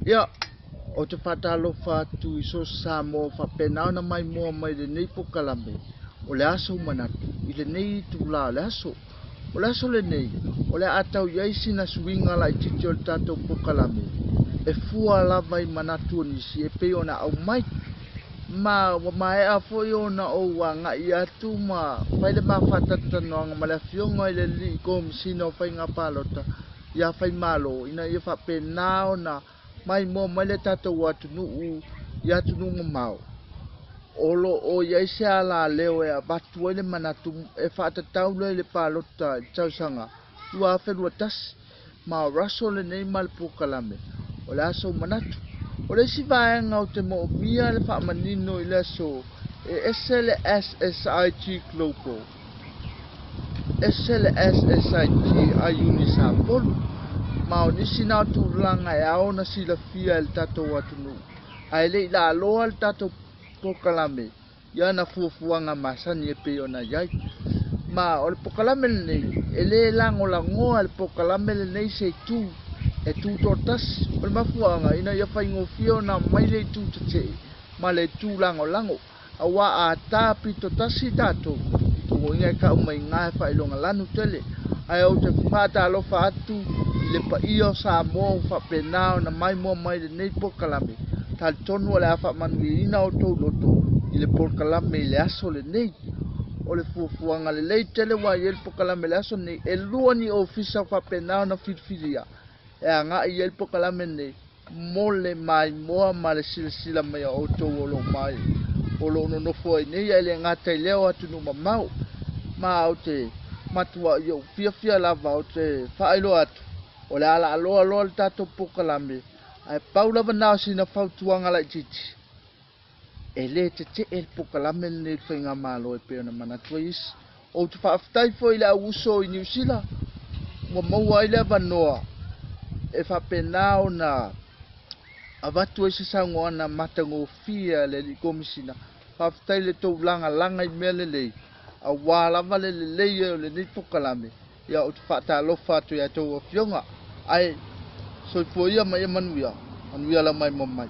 Ia, ou te faatalofa atu i so o se Samoa o faapena ona maimoa mai i lenei polokalame o le Aso Manatu i lenei itula o le aso. O le aso lenei, o le a tau i ai sina suiga laitiiti o le tatou polokalame e fua lava i manatu o nisi e pei ona aumai. Ma ua maea foi ona ou agai atu ma fai le ma faatalatalanoaga ma le Afioga i le Alii Komesina o Faiga Palota ia Faimalo ina ia faapena ona maimoa mai le tatou atunuu i atunuu mamao. O lo o i ai se alaleo e avatu ai le manatu e faatatau lea i le palota i le tausaga 2021 ma o aso lenei ma le polokalame o le aso manatu. O le isi vaega ou te moomia le faamanino i le aso e ese le SSIG Global ese le SSIG a Unisapolu ma o nisi na o tulaga e ao ona silafia e le tatou atunuu ae le i laaloa le tatou polokalame i ana fuafuaga masani e pei ona i ai. Ma o le polokalame lenei e le lagolagoa e le polokalame lenei se itu e tutoatasi. O le mafuaaga ina ia faigofie ona aumai le itu tetee ma le itu lagolago aua a ta pito tasi tatou, lona uiga e tau mai i ina e faailoga lanu tele. Ae ou te faatalofa atu i le paia o Samoa ua faapena ona maimoa mai i lenei polokalame. Talitonu o le a faamanuiaina outou loto i le polokalame i le aso lenei. O le fuafuaga lelei tele ua i ai le polokalame i le aso lenei, e lua ni ofisa ua faapena ona filifilia e agai i ai le polokalame lenei mo le maimoa ma le silasila mai a outou o lo o mai o lo o nonofo ai nei ae le gata i lea o atunuu mamao. Ma ou te matuai ou fiafia lava ou te faailoa atu o le a laaloa loa le tatou polokalame ae pau lava na o sina fautuaga laitiiti e le tetee le polokalame lenei i le faigamalo e pei ona manatu ai isi. Ou te faafetai foi i le au uso i Niu Sila ua maua ai le avanoa e faapena ona avatu ai se saunoaga matagofie a le Alii Komesina. Faafetai i le tou lagalaga i mea lelei aua lava le lelei o lenei polokalame. Ia ou te faatalofa atu ia outou afioga ae soifua ia ma ia manuia. Manuia lau maimoa mai.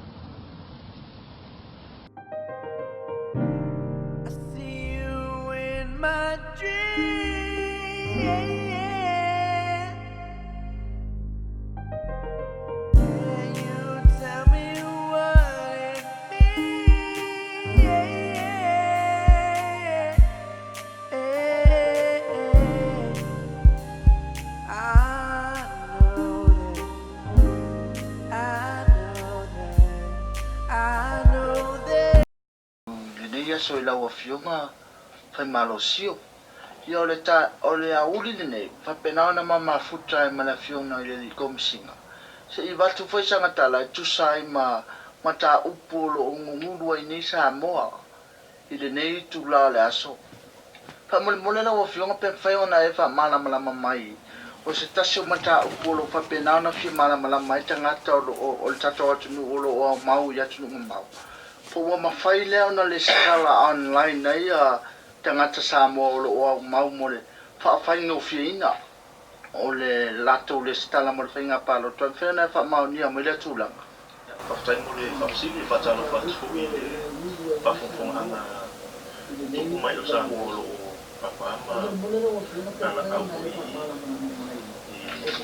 I see you in my dream. Can you tell me what it means? I know that, I know that, I know that. Lenei aso i lau Afioga Faimalosio. Ia o le ta, o le aoauli lenei, faapena ona ma mafuta ai ma le Afioga i le Alii Komesina, se i avatu foi sana tala e tusa ai ma mataupu o lo o gugulu ai nei Samoa i lenei itula o le aso. Faamolemole lau Afioga pe mafai ona e faamalamalama mai o se tasi o mataupu o lo o faapena ona fia malamalama ai tagata o lo o o le tatou atunuu o lo o aumau i atunuu mamao, po ua mafai lea ona lesitala online ai tagata Samoa o lo o aumau mo le faafaigofieina o le latou lesitala mo le faiga palota. E mafai ona e faamaonia mai lea tulaga? Faafetai mo le faafesili, e faatalofa atu foi i le faafogafogaaga tupu mai o Samoa o lo o papaa ma lalakau foi i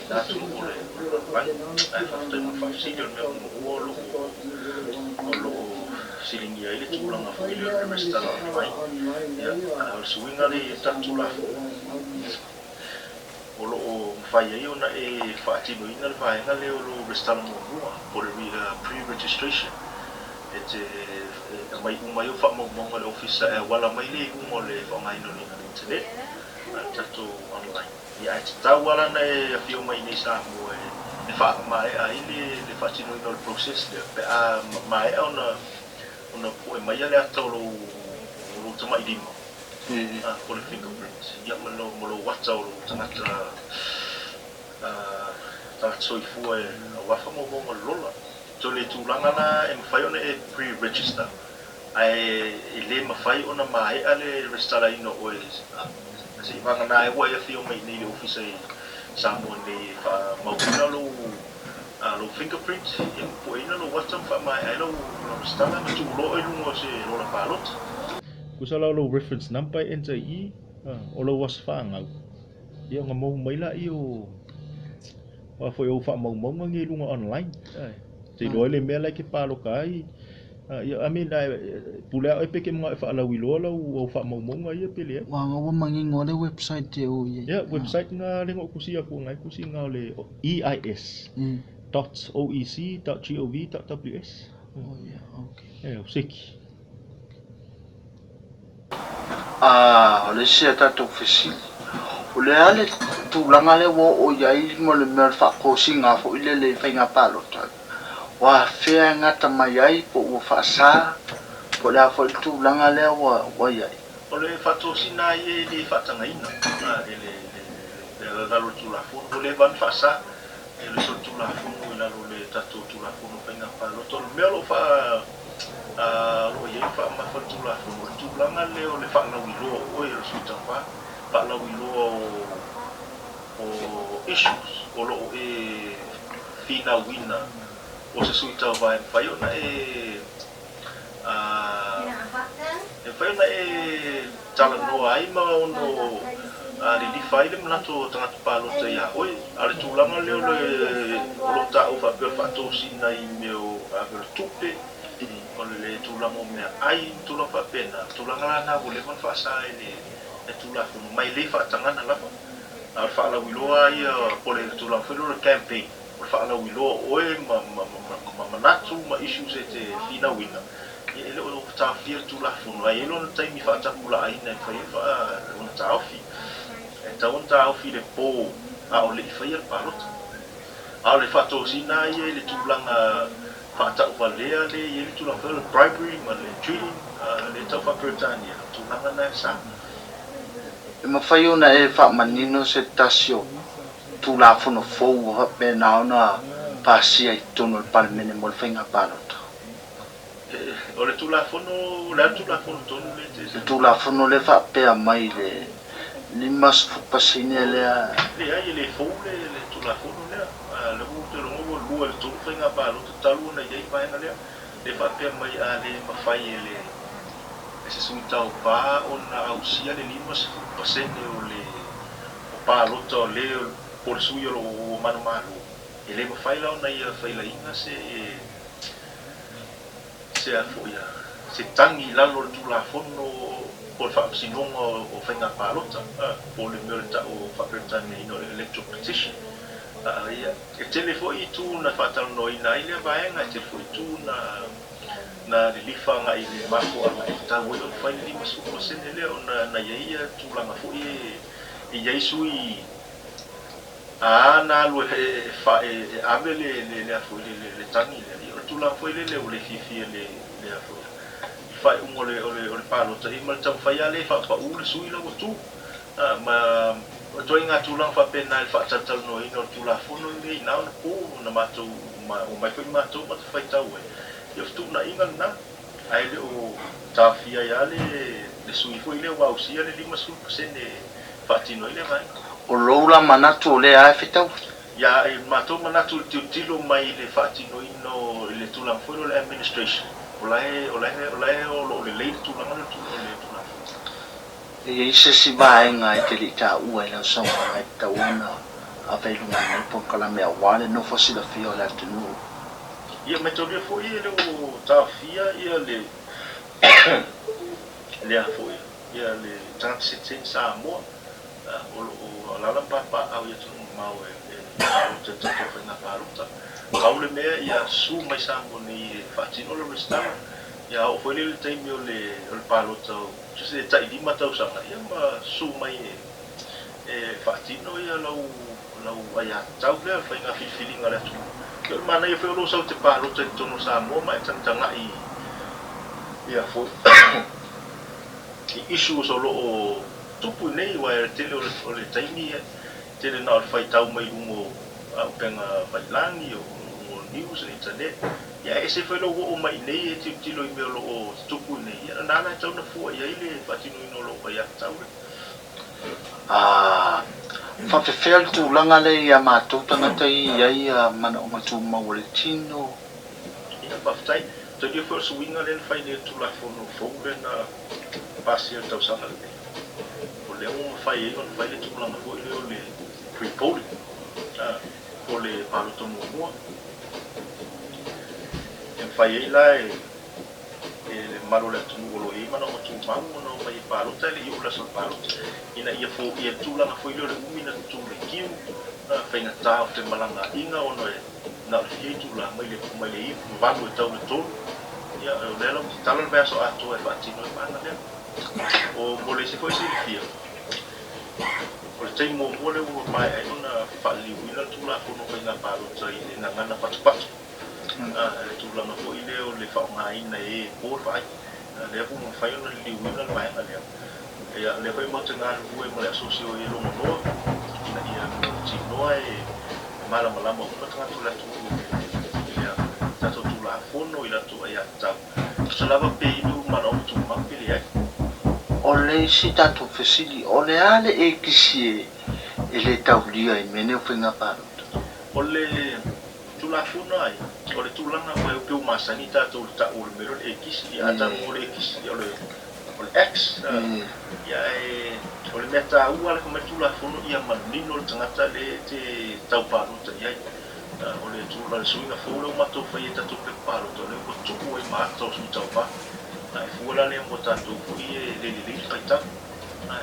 na atunuu o le lalolagi. Ae faafetai mo le faafesili, o le mea muamua o lo o o lo o fesiligia ai le tulaga foi lea o le resitala online. Ia, a o le suiga lea i le tatou Tulafono, o lo o mafai ai ona e faatinoina le vaega lea o lou resitala muamua po o le pre-registration. E te aumai uma ai au faamaumauga i le ofisa e auala mai lea i luga o le faaaogaina o le internet, le tatou online. Ia ae tatau lava la ona e afio mai i inei i Samoa e faamaea ai le faatinoina o le process lea pe a maea ona pue maia le ata o lou tamailima. Po o le fingerprint, ia ma lou ata o lou tagata tagata soifua aua faamaumauga o le lola. So le tulaga la e mafai ona e pre-register ae e le mafai ona maea le resitalaina o oe seivagana ai ua e afio mai i inei i le ofisa i Samoa nei e faamauina lou lou fingerprint, ia ma pueina lou ata ma faamaea ai lau resitala ma tuu loa oe i luga o se lola palota. Tusa la o lou reference number e enter i i, o lou aso fanau, ia ona maua mai laia o a foi o ou faamaumauga nei i luga online. E te iloa ai le mea la e te palota ai. Ia, I mean, pule lava oe pe e te manao e faalauiloa lau au faamaumauga ia pe leai. Ua ua manino lava le website e o i ai. Ia, website na lea na ou tusia atu na e tusi na o le EIS dot OEC dot GOV dot WS. Oh yeah, okay. E, o seki. A o le isi a tatou fesili, o le a le tulaga lea ua oo i ai mo le mea o le faatosina foi lele i faiga palota? Ua afea e gata mai ai po ua faasa, po o le a foi le tulaga lea ua i ai? O le faatosina ai e le faatagaina e le lalo o le Tulafono. Ua leva ona faasa e le solitulafono i lalo o le tatou Tulafono o Faiga Palota. O le mea o lo o faa o lo o i ai le faamamafa o le Tulafono, o le tulaga lea o le faalauiloa o oe o le sui tauva, faalauiloa o issues o lo o e finauina o se sui tauva e mafai ona e e mafai ona e talanoa ai ma ono lilifa ai le manatu o tagata palota iā oe. A o le tulaga lea o le o lo o taua faapea o le faatosina i mea o a mea o le tupe, o le tulaga o meaai ma tulaga faapena, o le tulaga la lena ua leva ona faasa e le Tulafono, ma e le faatagana lava. A o le faalauiloa ia po o le tulaga foi lea o le campaign, o le faalauiloa o oe ma manatu ma issues e te finauina, ia e le o taofia le Tulafono. Ae i ai lona taimi faatapulaaina e mafai ai ona taofi. E tatau ona taofi i le po a o le i faia le palota. A o le faatosina lava ia i le tulaga faatauvalea lea e i ai le tulaga foi lea o le bribery ma le cheating lea e tau faa-Peretania, o le tulaga lena e sa. E mafai ona e faamanino se tasi o Tulafono fou ua faapena ona pasia i totonu o le Palemene mo le faiga palota? O le Tulafono, o le a le Tulafono tonu lea e te. Le Tulafono lea faapea mai le 50% lea. Leai, e le fou le Tulafono lea. O lea ua ou toe logo ua lua i le tolu faiga palota talu ona i ai le vaega lea. Lea faapea mai a le mafai e le e se sui tauva ona ausia le 50% o le o palota o le po o le sui o lo o manumalo, e le mafai la ona ia failaiga se se a foi a se tagi i lalo o le Tulafono po o le Faamasinoga o Faiga Palota, po o le mea o le tau faa-Peretania o le Electoral Petition. Ia, e tele foi itu na faatalanoaina ai lea vaega, e tele foi itu na na lilifa agai i le mafuaaga e tatau ai ona fai le 50% lea, ona na i ai tulaga foi e i ai sui a na alu e ave le a foi le tagi lea. Ia, o le tulaga foi lele ua le fiafia le le a foi i faaiuga o le palota, ia ma le taumafai lava lea e faapaū le sui la ua tu. Ma o ituaiga tulaga faapena i le faatalatalanoaina o le Tulafono lenei, na ona po na matou omai foi matou ma faitau ai, ia o fetuunaiga lena, ae le o taofia ai lava le sui foi lea ua ausia le 50% e faatino ai lea vaega. O lou la manatu o lea lava e fetaui. Ia, e matou manatu i le tilotilo mai i le faatinoina o le tulaga foi lea o le administration, o la e o la e o la e o lo o lelei le tulaga lea o le Tulafono. E i ai se isi vaega e te le i taua i lau saunoaga e tatau ona ave i luga nei polokalame aua le nofo silafia o le atunuu? Ia maitaulia foi e le o taofia ia le le a foi ia le tagata sitiseni Samoa o lo o alaala ma papaaao i atunuu mamao e palota i le tatou faiga palota. Pau le mea ia susu mai Samoa nei e faatino le resitala. Ia oo foi lea i le taimi o le palota o se tai 5 tausaga, ia ma susu mai e faatino ia lau aiatatau lea, le faiga filifiliga a le atunuu. Ia o le manaia foi o lou sau te palota i totonu o Samoa ma e tagatagai ia foi i issues o lo o tupu i nei, aua e tele o le taimi e tele na o le faitau mai luga o upega tafailagi, o luga o news, le internet. Ia e ese foi lou oo mai i inei e tilotilo i mea o lo o tutupu i inei, ia na la e tatau ona fua i ai le faatinoina o lou aiatatau lea. A Faapefea le tulaga lea ia matou tagata ia i ai manaoga tumau o le tino? Ia, faafetai. Talia foi o le suiga lea na fai nei i le Tulafono fou lea na pasia i le tausaga lenei. O lea ua mafai ai ona fai le tulaga foi lea o le pre-polling, po o le palota muamua. E mafai ai la e le mamalu o le atunuu o lo o i ai manaoga tumau ona omai e palota e le i oo i le aso o le palota, ina ia foia le tulaga foi lea o le umi ona tutu i le kiu, faigata o femalagaaiga ona e na o le fia itula mai le 8 e tau i le 3. Ia, o lea la ua tatala le vaiaso atoa e faatino ai le vaega lea. O mo le isi foi silafia, o le taimi muamua lea ua maea ai ona faaliliuina le Tulafono o Faiga Palota i le gagana patupatu. Le tulaga foi lea o le faaaogaina e po le vaai, lea foi ua mafai ona liliuina le vaega lea. Ia, lea foi matou te galulue ma le asosi o e logonoa ina ia mautinoa e malamalama uma tagata o le atunuu i le tatou Tulafono i latou aiatatau, tusa lava pe inu manaoga tumau pe leai. O le isi tatou fesili, o le a le ekisi e le taulia i mea nei o faiga palota? O le Tulafono ai, o le tulaga mai o pe ua masani tatou i le tau o le mea lea o le ekisi, ia a tago o le ekisi, ia o le o le X, ia e o le mea taua le fai mai le Tulafono ia manino le tagata lea e te tau palota i ai. O le tulaga le suiga fou lea ua matou faia i tatou pepa palota, o lea ua tuu ai ma ata o sui tauva. E fua la lea mo tatou foi e le lelei le faitau.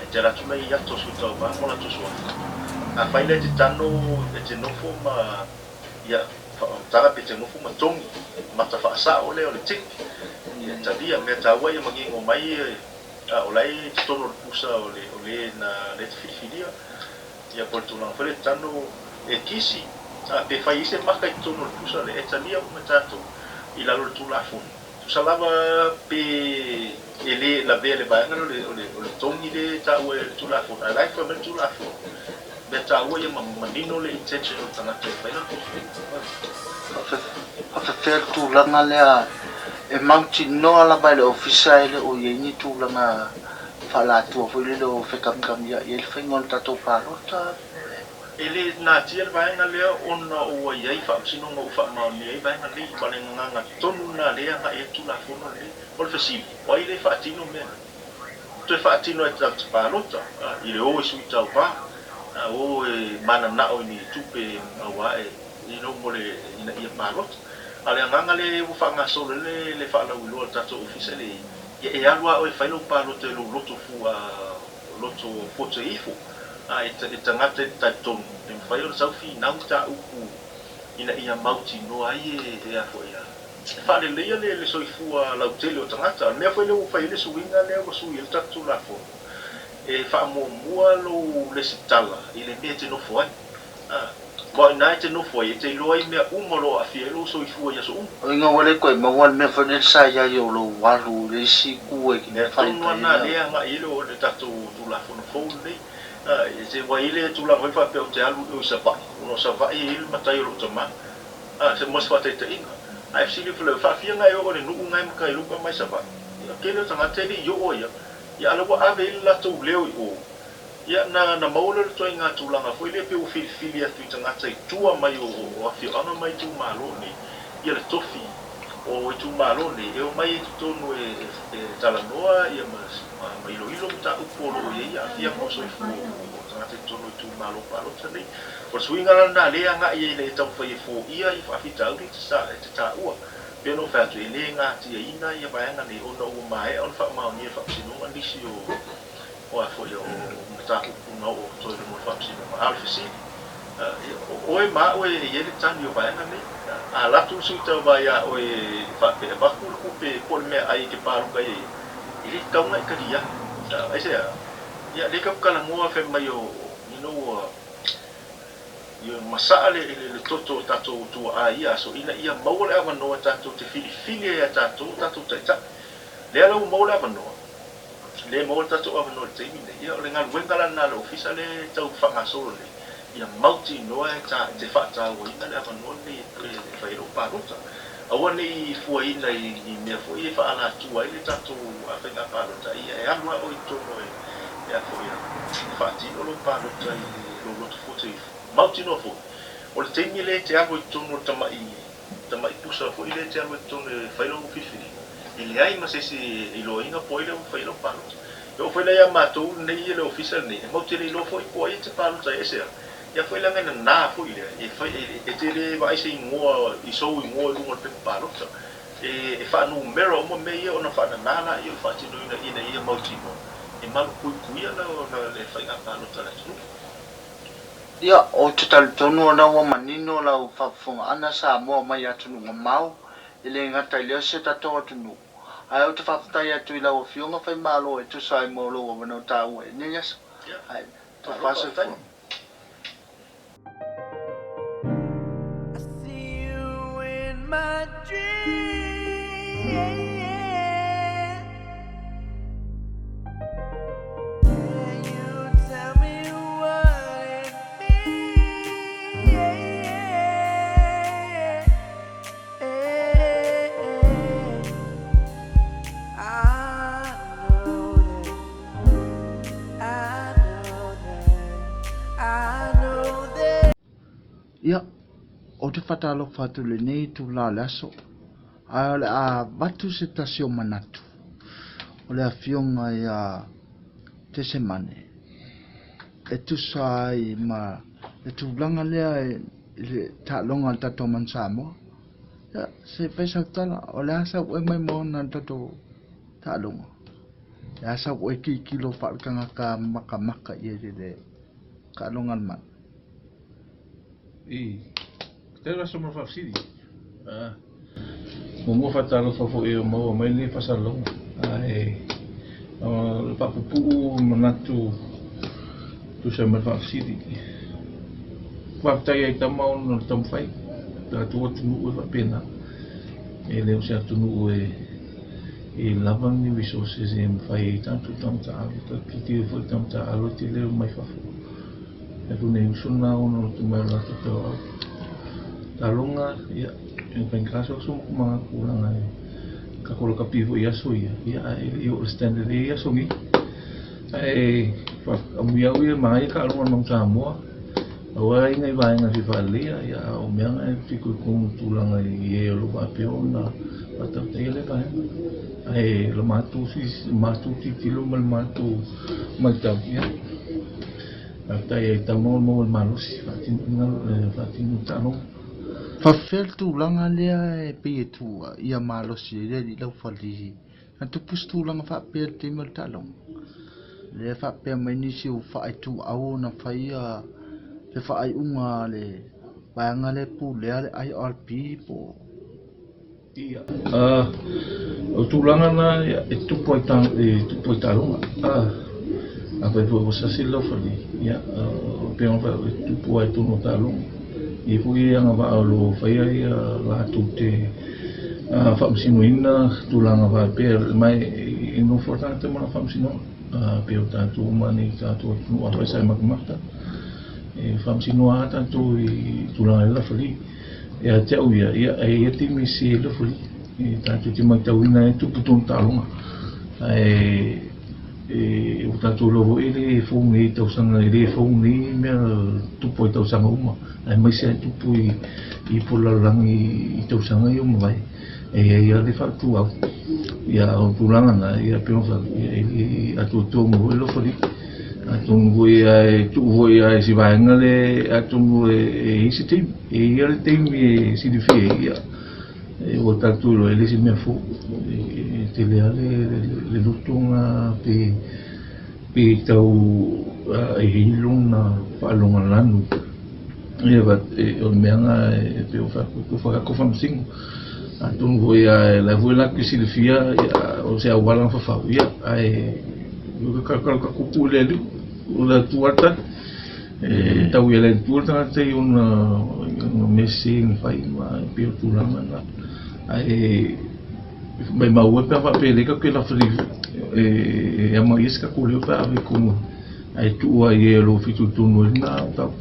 E te alu atu la i ata o sui tauva ma latou suafa. Afai la e te tano e te nofo ma ia faamatala pe te nofo ma togi mata faasao lea o le tick, ia talia. Mea taua ia manino mai o la e i totonu o le pusa o le o le na lea te filifilia. Ia po o le tulaga foi lea e tano e kisi, pe fai ai se maka i totonu o le pusa lea, e talia uma e tatou i lalo o le Tulafono. Tusa lava pe e le lavea i le vaega lea o le o le togi lea e taua e le Tulafono, ae la e fai mai le Tulafono, mea taua ia manino le intention o le tagata e fai lana filifiliga. Faafefea le tulaga lea e mautinoa lava e le Ofisa e le o i ai ni tulaga faalatua foi lele o fekamikamia'i ai le faiga o le tatou palota? E le natia le vaega lea ona ua i ai faamasinoga ua faamaonia ai vaega nei, ma le gagana tonu lena lea e agai ai le Tulafono lenei. O le fesili, o ai lea e faatino mea nei? Toe faatino ai tagata palota i le o i sui tauva, o e mananao i ni tupe aua e you know, mo le ina ia palota. A o le agaga lea ua faagasolo ai le faalauiloa a le tatou Ofisa le ia e alu lava oe e fai lau palota i lou loto fua loto fote ifo, a e tagata e te talitonu e mafai ona sau finau mataupu ina ia mautinoa ai e a foi a e faaleleia le soifua lautele o tagata. O le mea foi lea ua fai ai le suiga lea ua sui ai le tatou Tulafono, e faamuamua lou lesitala i le mea e te nofo ai. Aua o i ina e te nofo ai, e te iloa ai mea uma o lo o aafia ai lou soifua i aso uma. O iga ua le toe maua le mea foi lele sa i ai o lou alu i le isi itu e Mea fai tonu lava mai lena ai. lea e agai ai le tatou Tulafono fou lenei. E ua i ai le tulaga foi faapea ou te alu i o i Savaii, ona o Savaii e i ai le matai o lou tama. Se mo se faataitaiga, a e fesili atu lea, faafia na e oo i le nuu na e matai lou tama i Savaii? Ia, tele o tagata e le i oo ai lava. Ia, a o lea ua ave ai le latou leo i o. Ia, na maua lea o le ituaiga tulaga foi lea pei ua filifili atu i tagata i tua mai o afioaga ma itumalo nei, ia le tofi o itumalo nei e omai ai i totonu e talanoa ia ma iloilo mataupu o lo o i ai aafiaga o soifua o tagata i totonu o itumalo palota nei. O le suiga la lena lea e agai ai ina ia taumafai e foia ia faafitauli e te taua. E pei ona ou fai atu, e le gatiaina ia vaega nei ona ua maea ona faamaonia e le Faamasinoga nisi o a foi o mataupu na oo atoa i luma o le Faamasinoga. A o le fesili, o oe ma au e i ai le tali o vaega nei. A alu atu le sui tauva iā oe e faapea e avatu le tupe po o le meaai e te palota ai i ai, e le tatau ona e talia. Aisea? Ia, lea tatou te talanoa fai mai o, you know, ua ia masaa le toto o tatou tuaa i ia aso ina ia maua le avanoa tatou te filifili ai e tatou o tatou taitai. Lea la ua maua le avanoa, lea e maua le tatou avanoa i le taimi lenei. Ia o le galuega la lena a le Ofisa lea e tau faagasolo nei, ia mautinoa e te faatauaina le avanoa lenei e fai ai lou palota. Aua ne i fuaina i ni mea foi e faaalatua ai le tatou faiga palota, ia e alu lava oe i totonu e a foi e faatino lou palota i le lou loto fuata ifo. Mautinoa foi, o le taimi lea e te alu ai i totonu o le tamai, tamai pusa foi lea e te alu ai i totonu e fai lau filifiliga, e leai ma se isi e iloaina po o ai lea ua fai ai lau palota. E oo foi la ia matou lenei i le ofisa lenei, e matou te le iloa foi po o ai e te palota ai. Aisea? Ia foi leaga e nana foi lea, e fai, e te le vaai se igoa i sou igoa i luga o le pepa palota. E faanumera uma mea ia ona faanana laia o le faatinoina ina ia mautinoa e malupuipuia le faiga palota a le atunuu. Ia, ou te talitonu o lena ua manino lau faafofogaaga Samoa mai atunuu mamao, e le gata i lea o si o tatou atunuu, ae ou te faafetai atu i lau Afioga Faimalo e tusa ai mo lou avanoa taua i lenei aso. Ia, Ae, malo tofa faafetai. soifua. I see you in my dreams. Can you tell me what it means? I know that, I know that, I know that. Ia, ou te faatalofa atu i lenei itula o le aso, ae o le a avatu se tasi o manatu o le Afioga ia Tesemane e tusa ai ma le tulaga lea i le taaloga a le tatou Manu Samoa. Ia, se i fai sau tala, o le a sau oe mai maona i le tatou taaloga? O le a sau oe tilotilo faale-tagata makamaka i ai i le taaloga a le Manu? I te aso ma le faafesili. Muamua faatalofa foi o maua mai lenei faasalalauga. Ae o le faapupuu manatu tusa ma le faafesili. Faafetai ai tama ona o le taumafai. Tatou atunuu e faapena. E le o se atunuu e e lava ni resources e mafai ai tatou tagata alo. Tatou te foi tagata alo e tele mai fafo. Tatou nei uso na ona o te mai o latou tauau. Taloga, ia, e faigata se aso ma tulaga e ka lakapi foi i aso ia, ia ae le i oo i le standard e i ai aso nei. Ae amuia au ia manaia taaloga a le Manu Samoa, aua e i ai nai vaega e fia faaleleia, ia a o mea na e fitoitonu i tulaga i e o lo o faapea ona faatautaia lea vaega. Ae o le matou matou tilotilo ma le matou matau, ia, faafetai ai tama o maua le malosi faatinoina faatino taaloga. Faafefea le tulaga lea e pei e tu ia malosi ai le alii laufali na tupu se tulaga faapea i le taimi o le taaloga? Lea e faapea mai nisi o faaituau ona faia le faaiuga a le vaega lea e pulea le IRB po o. Ia, o tulaga na e tupu ai e tupu ai taaloga. Afai foi ua sasi le laufali, ia, pei ona fai atu e tupu ai totonu o taaloga. E i ai foi agavaa o lo o faia ia latou te faamasinoina tulaga faapea ma e nofo le tagata ma lana faamasinoga. Pei o tatou uma nei i tatou atunuu afai sa e matamata, e faamasinoa lava tatou i tulaga i le lafali. Ia te au ia, ia, e i ai taimi e sese ai le lafali. E tatou te matauina ai e tupu tonu taaloga. Ae e, ua tatou iloa foi e le fou nei tausaga, e le fou nei mea tupu ai tausaga uma, aemaise lava e tupu i, i po lalolagi i tausaga ia ua mavae. E i ai lava le faaituau. Ia, o tulaga na, ia, pei ona fai atu, ia, e le atoatoa uma foi le lafali. Atonu foi e tuu foi lava i se vaega lea, atonu e i ai se taimi. E i ai lava le taimi e silafia ai, ia, ua tatou iloa e le o se mea fou. E tele lava le loto lena pe tau e i ai lona faalogalanu. Ia, o le mea lena e pei ona fai atu, fai atu faamasino. Atonu foi lava, o la foi latou te silafia o se auala na fafau, ia, ae ka tupu i le alii, o le Atua lava tali. E tau i le Atua le tagata i ona mea sese na fai ma e pei o tulaga na. Ae maumau e pe a faapea e leai tatou te lafali e amaia se tatou leo pe a ave i totonu ae tuu lava i e o lo o fitoitonu ai lena mataupu.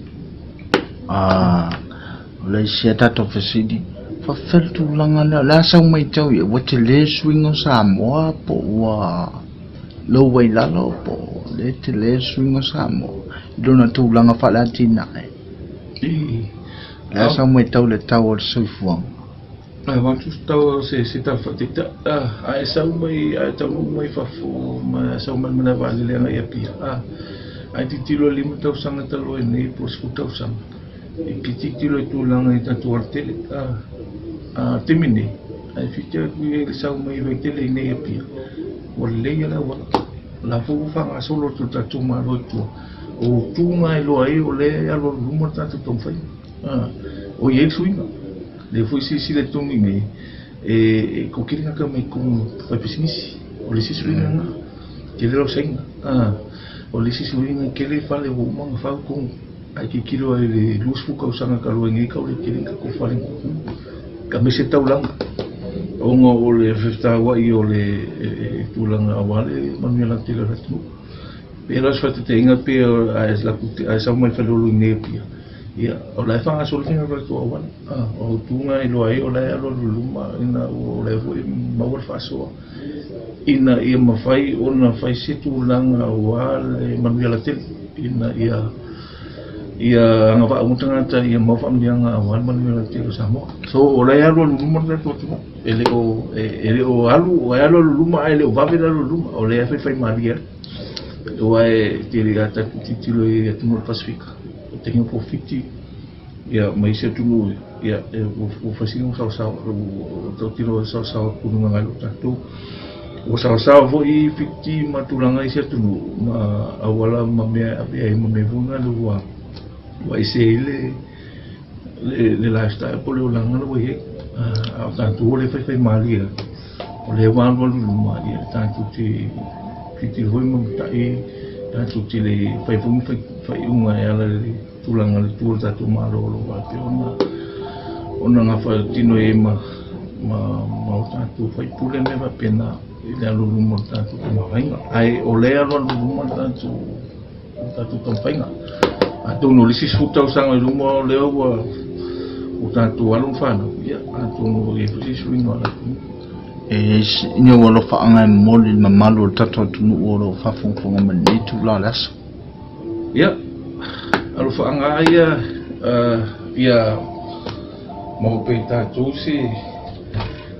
O le isi a tatou fesili, faafefea le tulaga lea? O le a sau matau i ai? Ua tele suiga o Samoa po ua... Lou ai lalo po o lea e tele le suiga o Samoa i lona tulaga faale-atinae. O le a sau matau i le tau o le soifuaga? Ae avatu se tau se se tala faataitai a e sau mai a e taunuu mai fafo ma e sau mai le malae vaalele agai i Apia a ae tilotilo i le 5 tausaga talu ai nei po o le 10 tausaga e te tilotilo i tulaga i tatou alatele a a le taimi nei ae fiti atu i ai le sau mai Vaitele i nei Apia ua lelei lava le auala o la foi ua faagasolo atu e le tatou Malo i tua o tuga e iloa ai o lea e alualu i luma le tatou taumafaiga a o i ai le suiga. Lea foi silasila i totonu i inei, e toatele tagata mai totonu fai pisinisi. O le isi suiga lena, tele lau saina. O le isi suiga, tele fale ua uma ona fau totonu. Ae tilotilo i le 20 tausaga talu ai nei, tau le tele ni tatou fale na tutu. Aemaise taulaga, ona o le feftauai o le tulaga aua le manuia lautele o le atunuu. Pei la o se faataitaiga pei a e sau mai Faleolo i inei i Apia, ia, o la e faagasolo faiga o le latou auala. O tuga e iloa ai o la e alualu i luma ina ua o la e foi maua le faasoa ina ia mafai ona fai se tulaga aua le manuia lautele ina ia ia agavaa uma tagata ia maua faamanuiaga aua le manuia lautele o Samoa. So o la e alualu i luma le tatou atunuu. E le o e le o alu, e alualu i luma ae le o vave le alu i luma. O lea e faifaimalie ai. Aua e tele a tatou tilotilo i atunuu o le Pasefika, o taimi o Fiti, ia ma isi atunuu ia e ua fai sina saosaoa ua tautino saosaoa tulaga nai lo tatou. Ua saosaoa foi Fiti ma tulaga isi atunuu ma auala ma mea e ave ai ma mea foi na ua ua ese ai le le lifestyle po o le olaga la ua i ai. A o tatou o lea e faifaimalie atu, o lea ua alualu i luma, ia tatou te tilotilo foi ma matai, tatou te le fai foi ni faaiuga e ala i le tulaga i le tu o le tatou Malo o lo o faapea ona gafatino ai ma o tatou faipule ma mea faapena i le alu i luma o le tatou tamaoaiga. Ae o lea e alualu i luma le tatou taumafaiga. Atonu o le isi 10 tausaga i luma o lea ua tatou alo ma fanau, ia atonu e i ai foi se isi suiga o le atunuu. E i ai ni ou alofaaga e momoli i le mamalu o le tatou atunuu o lo o faafogafoga mai i lenei itula o le aso. Ia, alofaaga lava ia, ia maua pea i tatou se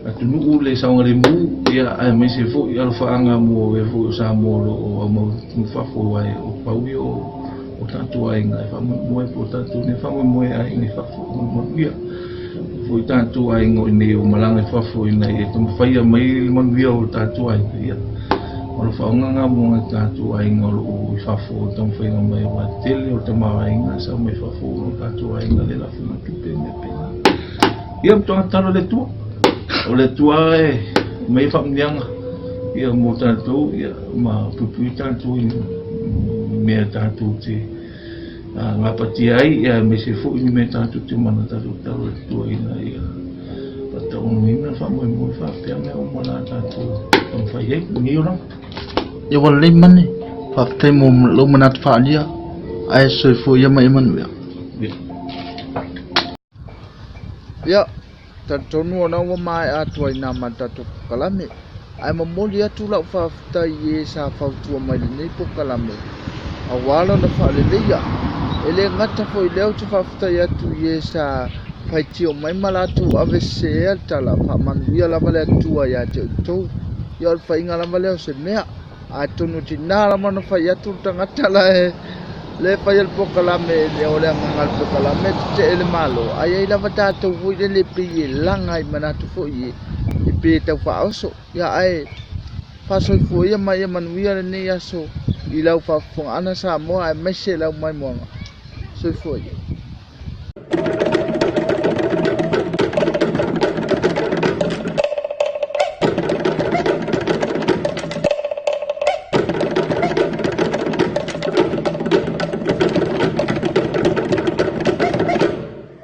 atunuu le saogalemu, ia aemaise foi alofaaga mo e foi o Samoa o lo o aumau i fafo, aua o pau ia o tatou aiga e faamoemoe po o tatou nei faamoemoe aiga i fafo mo le manuia. Foi tatou aiga o i inei o malaga i fafo ina ia taumafaia mai le manuia o tatou aiga, ia o alofaaga mo nai tatou aiga o lo o i fafo o taumafaiga mai aua tele o tamaoaiga sau mai fafo o tatou aiga le lafoga tupe mea pena. Ia matua tatalo le Atua. O le Atua e aumai faamanuiaga ia mo tatou ia ma puipui tatou i mea tatou te gapatia ai ia aemaise foi ni mea tatou te mana tatou tatalo le Atua ina ia faataonoina le faamoemoe faapea mea uma la tatou taumafai ai lenei olaga. Ia ua lelei Mane, faafetai mo lou manatu faaalia, ae soifua ia ma ia manuia. Ia. Ia, talitonu ona ua maea atu ai nā ma le tatou pokalame. Ae momoli atu lau faafetai i e sa fautua mai i lenei pokalame, aua lona faaleleia. E le gata foi i lea ou te faafetai atu i e sa faitio mai ma latou aveseseea le tala, faamanuia lava le Atua ia te outou. Ia o le faiga lava lea o se mea. Atonu e tiga lava ona fai atu le tagata la e le faia le polokalame o le agaga o le polokalame e tetee le Malo, ae i ai lava tatou foi lele e pei e laga i manatu foi e pei e tau faaoso. Ia ae faasoifua ia ma ia manuia lenei aso i lau faafofogaaga Samoa aemaise lau maimoaga. Soifua ia.